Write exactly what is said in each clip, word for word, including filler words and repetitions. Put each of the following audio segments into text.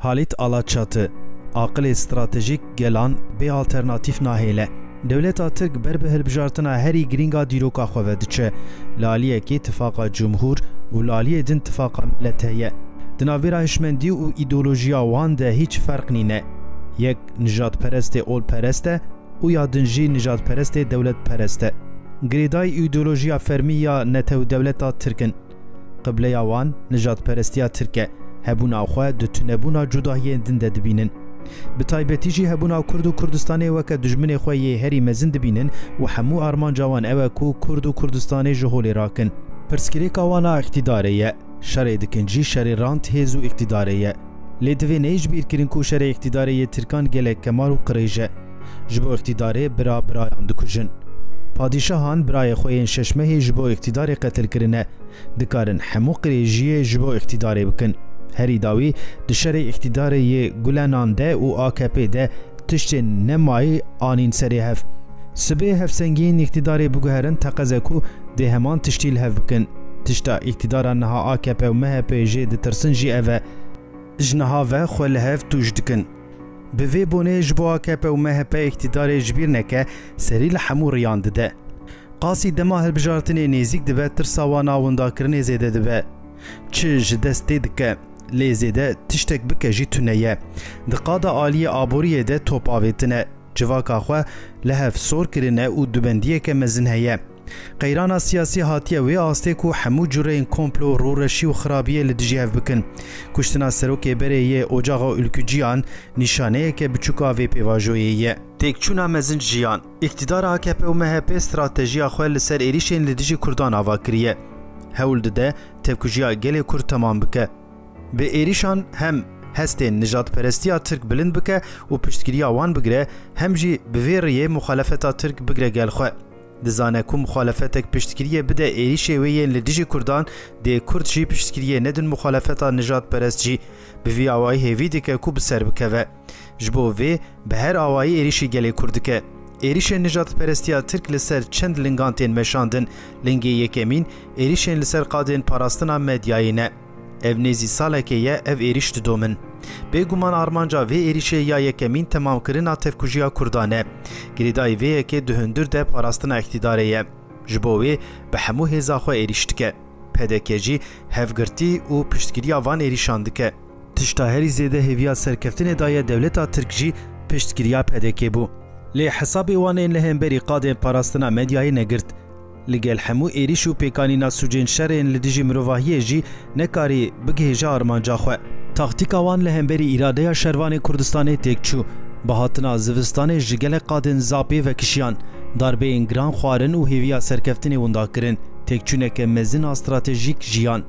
Halit Alaçatı, aqilê stratejîk gelan bê alternatîf nahêle. Dewleta Tirk ber bi hilbijartina herî girîng a dîroka xwe ve diçe. Li aliyekê tifaqa cumhûr û li aliyê din tifaqa milet heye. Di navbera hişmendî û îdeolojiya wan de hîç ferq nîne. Yek nijadperestê olperest e û ya din jî nijadperestê dewletperest e. Girêdayî îdeolojiya fermî ya netewdewleta Tirk in. Qibleya wan nijadperestiya Tirk e. Hebûna xwe di tunebûna cudahiyên din de dibînin. Bi taybetî jî hebûna Kurd û Kurdistanê weke dijminê xwe yê herî mezin dibînin û hemû armanca wan ew e ku Kurd û Kurdistanê ji holê rakin. Pirsgirêka wan a îqtîdarê ye. Şerê dikin jî şerê rant hêz û îqtîdarê ye. Lê divê neyê ji bîr kirin ku şerê îqtîdarê yê Tirkan gelek kemar û qirêj e. Ji bo îqtîdarê bira birayan dikujin. Padîşahan birayê xwe yên şeş mehê ji bo îqtîdarê qetil kirine. Dikarin hemû qirêjiyê ji bo îqtîdarê bikin. Herî dawî di şerê îqtîdarê yê Gulenan de û A K P de tiştên nemayî anîn serê hev. Sibê hevsengiyên îqtîdarê biguherin teqez e ku dê heman tiştî li hev bikin. Tişta îqtîdara niha A K P û M H P jê ditirsin jî ev e. Ji niha ve xwe li hev tûj dikin. Bi vê bonê ji bo A K P û M H P îqtîdarê ji bîr neke, serî li hemû riyan dide. Qasî dema hilbijartinê nêzîk dibe, tirsa wan a windakirinê zêde dibe. Çi ji dest tê dike, lê zêde tiştek bike jî tune ye. Di qada aliyê aboriyê de top avêtine. Civaka xwe li hev sor kirine û dubendiyeke mezin heye. Qeyrana siyasî hatiye wê astê ku hemû cureyên komplo, rûreşî û xirabiyê li dijî hev bikin. Kuştina serokê berê yê Ocaxa Ülkücüyan nîşaneyeke biçûk a vê pêvajoyê ye. Têkçûna mezin jiyan. Îktidara A K P û M H P stratejiya xwe li ser êrîşên li dijî Kurdan ava kiriye. Hewl dide tevkujiya gelê Kurd temam bike. Bi êrîşan hem hestên nijadperestiya Tirk bilind bike û piştgiriya wan bigire, hem jî bi vê rêyê muxalefeta Tirk bigire gel xwe. Dizane ku muxalefetek piştgiriyê bide êrîşê wê yên li dijî Kurdan, dê Kurd jî piştgiriyê nedin muxalefeta nijadperest jî. Bi vî awayî hêvî dike ku bi ser bikeve. Ji bo vê bi her awayî êrîşî gelê Kurd dike. Êrîşên nijadperestiya Tirk li ser çend lingan tên meşandin. Lingê yekemîn êrîşên li ser qadên parastina medyayê ne. Ev nêzî salekê ye ev êrîş didomin. Bêguman armanca vê êrîşê ya yekemîn temamkirina tevkujiya Kurdan e. Girêdayî vê yekê di hundir de parastina îktîdarê ye. Ji bo wê bi hemû hêza xwe êrîş dike. P D K jî hevgirtî û piştgiriya van êrîşan dike. Tişta herî zêde hêviya serkeftinê daye dewleta Tirk jî piştgiriya P D K bû. Lê hesabê wan ên li hemberî qadên parastina medyayê negirt. Li gel hemû êrîş û pêkanîna sûcên şerên li dijî mirovahiyê jî nekarî bigihêje armanca xwe. Taktîka wan li hemberî îradeya şervanê Kurdistanê têk çû. Bi hatina zivistanê ji gelek qadên zapê vekişiyan, darbeyên giran xwarin û hêviya serkeftinê winda kirin. Têkçûneke mezin a stratejîk jiyan.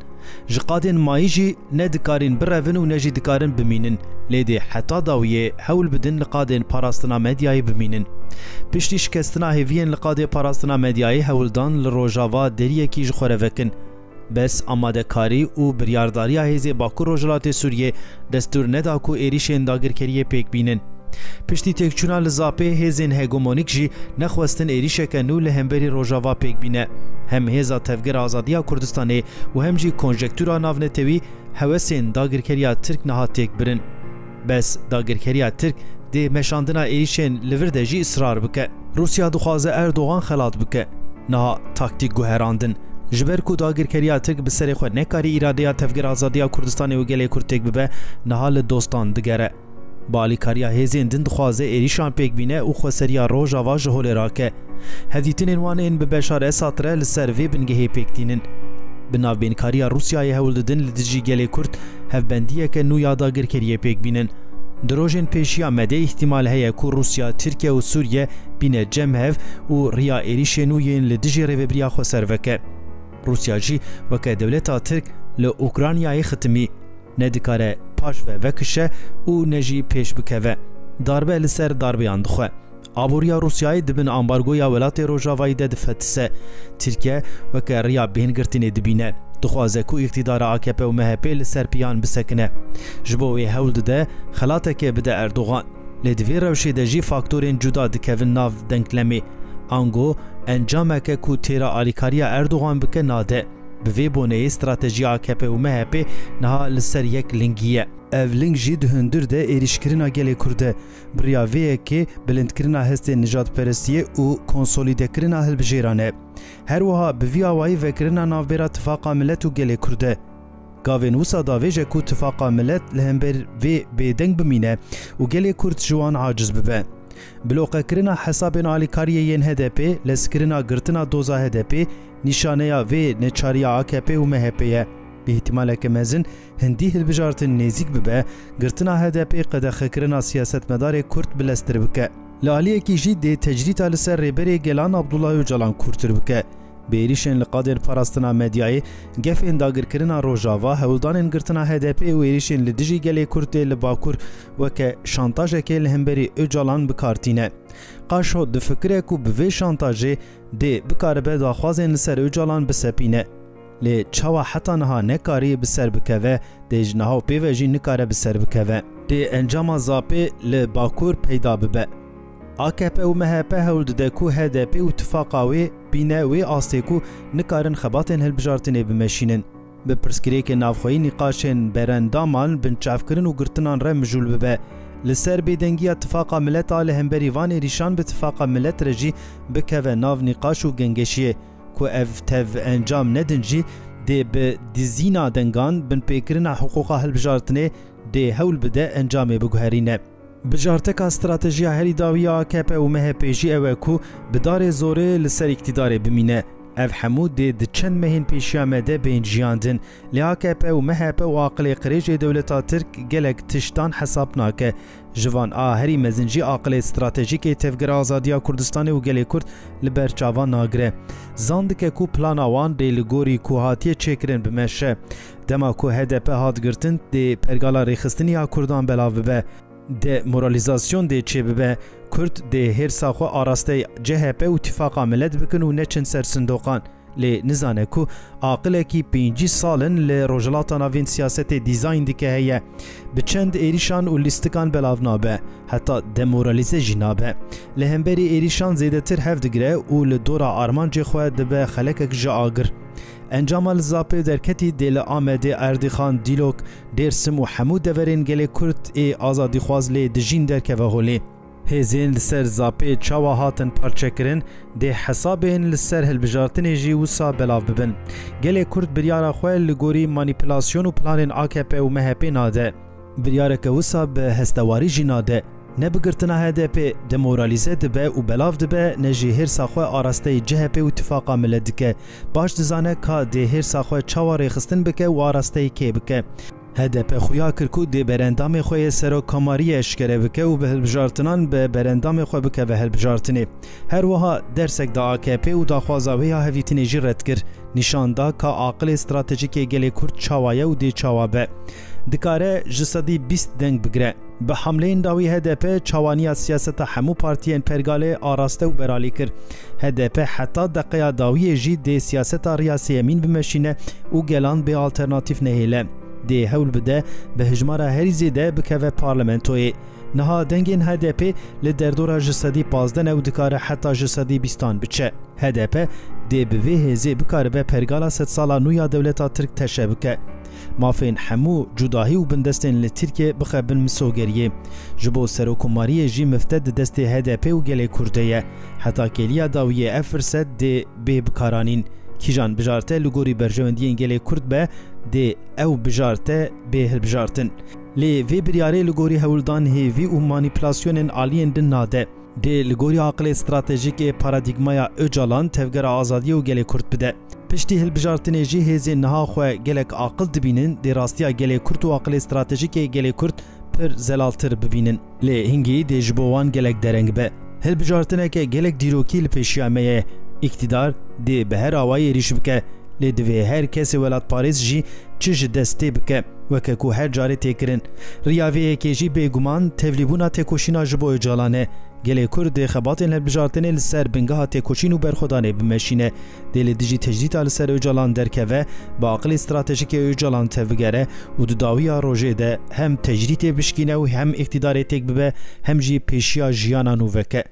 Ji qadên mayî jî ne dikarîn birevin û ne jî dikarin bimînin. Lê dê heta dawiyê hewl bidin li qadên parastina medyayê bimînin. Piştî şikestina hêviyên li qadê parastina medyayê hewl dan li Rojava deriyekî ji xwe re vekin. Bes amadekarî û biryardariya hêzê Bakur Rojhilatê Sûriyê destûr neda ku êrîşên dagirkeriyê pêk bînin. Piştî têkçûna li Zapê hêzên hegemonîk jî nexwestin êrîşeke nû li hemberî Rojava pêk bîne. Hem Hêza Tevgera Azadiya Kurdistanê û hem jî konjektûra navnetewî hewesên dagirkeriya Tirk niha têk birin. Bes dagirkeriya Tirk dê meşandina êrîşên li vir de jî israr bike. Rûsya dixwaze Erdogan xelat bike. Niha taktîk guherandin. Ji ber ku dagirkeriya Tirk bi serê xwe nekarî îradeya Tevgera Azadiya Kurdistanê û gelê Kurd têk bibe, niha li dostan digere. Bi alîkariya hêzên din dixwaze êrîşan pêk bîne û xweseriya Rojava ji holê rake. Hevdîtinên wan ên bi Beşar Esad re li ser vê bingehê pêk tînin. Bi navbênkariya Rûsyayê hewl didin li dijî gelê Kurd hevbendiyeke nû ya dagirkeriyê pêk bînin. Di rojên pêşiya me de îhtimal heye ku Rûsya, Tirkiye û Sûriye bîne cem hev û riya êrîşên nû yên li dijî rêvebiriya xweser veke. Rûsya jî weke dewleta Tirk li Ukraynayê xitimî. Nedikare paş ve vekişe û ne jî pêş bikeve. Darbe li ser darbeyan dixwe. Aboriya Rûsyayê di bin ambargoya welatê Rojavayî de difetise. Tirkiye weke riya bêhngirtinê dibîne. Dixwaze ku îqtîdara A K P û M H P li ser piyan bisekine. Ji bo wê hewl dide xelateke bide Erdogan. Lê di vê rewşê de jî faktorên cuda dikevin nav denklemê. Ango encameke ku têra alîkariya Erdogan bike nade. Bi vê boneyê stratejiya A K P û M H P niha li ser yek lingî ye. Ev ling jî di hundir de êrîşkirina gelê Kurd e. Bi riya vê yekê bilindkirina hestên nijadperestiyê û konsolîdekirina hilbijêran e. Her wiha bi vî awayî vekirina navbêra Tifaqa Milet û gelê Kurd e. Gavên wisa davêje ku Tifaqa Milet li hember vê bêdeng bimîne û gelê Kurd ji wan aciz bibe. Bloqekirina hesabên alîkariyê yên H D P, lezkirina girtina doza H D P, nîşaneya vê neçariya A K P û M H P ye. Bi îhtimaleke mezin hindî hilbijartin nêzîk bibe, girtina H D P qedexekirina siyasetmedarê Kurd bileztir bike. Li aliyekî jî dê tecrîta li ser Rêberê Gelan Abdullah Ocalan kûrtir bike. Bi êrîşên li qadên parastina medyayê, gefên dagirkirina Rojava, hewldanên girtina H D P û êrîşên li dijî gelê Kurd ê li Bakur weke şantajekê li hemberî Ocalan bi kar tîne. Qaşo difikire ku bi vê şantajê dê bikaribe daxwazên li ser Ocalan bisepîne. Lê çawa heta niha nekarî bi ser bikeve, dê ji niha û pê ve jî nikare bi ser bikeve. Dê encama zapê li Bakur peyda bibe. A K P û M H P hewl dide ku H D P û tifaqa wê bîne wê astê ku nikarin xebatên hilbijartinê bimeşînin. Bi pirsgirêkên navxweyî nîqaşên berendaman, binçavkirin û girtinan re mijûl bibe. Li ser bêdengiya Tifaqa Milet a li hemberî van êrîşan bi Tifaqa Milet re jî bikeve nav nîqaş û gengeşiyê. Ku ev tev encam nedin jî, dê bi dizîna dengan, binpêkirina hiqûqa hilbijartinê dê hewl bide encamê biguherîne. Bijarteka stratejiya herî dawî ya A K P û M H P jî ew e ku bi darê zorê li ser îktîdarê bimîne. Ev hemû dê di çend mehên pêşiya me de bên jiyandin. Lê A K P û M H P û aqilê qirêj ê dewleta Tirk gelek tiştan hesab nake. Ji van a herî mezin jî aqilê stratejîk ê Tevgera Azadiya Kurdistanê û gelê Kurd li ber çavan nagire. Zan dike ku plana wan dê li gorî ku hatiye çêkirin bimeşe. Dema ku H D P hat girtin, dê pergala rêxistinî ya Kurdan belav bibe. Demoralîzasyon dê çêbibe. Kurd dê hêrsa xwe arasteyî C H P û Tifaqa Milet bikin û neçin ser sindoqan. Lê nizane ku aqilekî pêncî sal in li Rojhilata Navîn siyasetê dîzayn dike heye. Bi çend êrîşan û lîstikan belav nabe, heta demoralîze jî nabe. Li hemberî êrîşan zêdetir hev digire û li dora armancê xwe dibe xelekek ji agir. Encama li Zapê derketî dê li Amedê, Erdîxan, Dîlok, Dêrsim û hemû deverên gelê Kurd ê azadîxwaz lê dijîn derkeve holê. Hêzên li ser Zapê çawa hatin parçekirin, dê hesabên li ser hilbijartinê jî wisa belav bibin. Gelê Kurd biryara xwe li gorî manîpulasyon û planên A K P û M H P nade. Biryareke wisa bi hestewarî jî nade. Ne bi girtina H D P demoralîze dibe û belav dibe, ne jî hêrsa xwe arasteyî C H P û Tifaqa Milet dike. Baş dizane ka dê hêrsa xwe çawa rêxistin bike û arasteyî kê bike. H D P xuya kir ku dê berendamê xwe yê serokkomariyê eşkere bike û bi hilbijartinan bi berendamê xwe bikeve hilbijartinê. Her wiha dersek da A K P û daxwaza wê ya hevîtinê jî red kir. Nîşan da ka aqilê stratejîk ê gelê Kurd çawa ye û dê çawa be. Dikare ji sedî bîst deng bigire. Bi hamleyên dawî H D P çawaniya siyaseta hemû partiyên pergalê araste û beralî kir. H D P heta deqeya dawiyê jî dê siyaseta riya sêyemîn bimeşîne û gelan bê alternatîf nehêle. Dê hewl bide bi hijmara herî zêde bikeve parlamentoyê. Niha dengên H D P li derdora ji sedî pazdeh ne û dikare heta ji sedî bîstan biçe. H D P dê bi vê hêzê bikaribe pergala sedsala nû ya dewleta Tirk teşe bike. Mafên hemû cudahî û bindestên li Tirkiyê bixe bin misogeriyê. Ji bo serokkomariyê jî mifte di destê H D P û gelê Kurd de ye. Heta kêliya dawiyê ev firset dê bê bikaranîn. Kîjan bijarte li gorî berjewendiyên gelê Kurd be, dê ew bijarte bê hilbijartin. Lê vê biryarê li gorî hewldan hêvî û manîpulasyonên aliyên din nade. Dê li gorî aqilê stratejîk ê paradîgmaya Ocalan, Tevgera Azadiyê û gelê Kurd bide. Piştî hilbijartinê jî hêzên niha xwe gelek aqil dibînin, dê rastiya gelê Kurd û aqilê stratejîk ê gelê Kurd pir zelaltir bibînin. Lê hingî dê ji bo wan gelek dereng be. Hilbijartineke gelek dîrokî li pêşiya me ye. Îktidar dê bi her awayî êrîş bike. Lê divê her kesê welatparêz jî çi ji destê bike, weke ku her carê tê kirin. Riya vê yekê jî bêguman tevlîbûna têkoşîna ji bo Ocalan e. Gelê Kurd dê xebatên hilbijartinê li ser bingeha têkoşîn û berxwedanê bimeşîne. Dê li dijî tecrîta li ser Ocalan derkeve, bi aqilê stratejîk ê Ocalan tevbigere û di dawiya rojê de hem tecrîtê bişkîne û hem îqtîdarê têk bibe, hem jî pêşiya jiyana nû veke.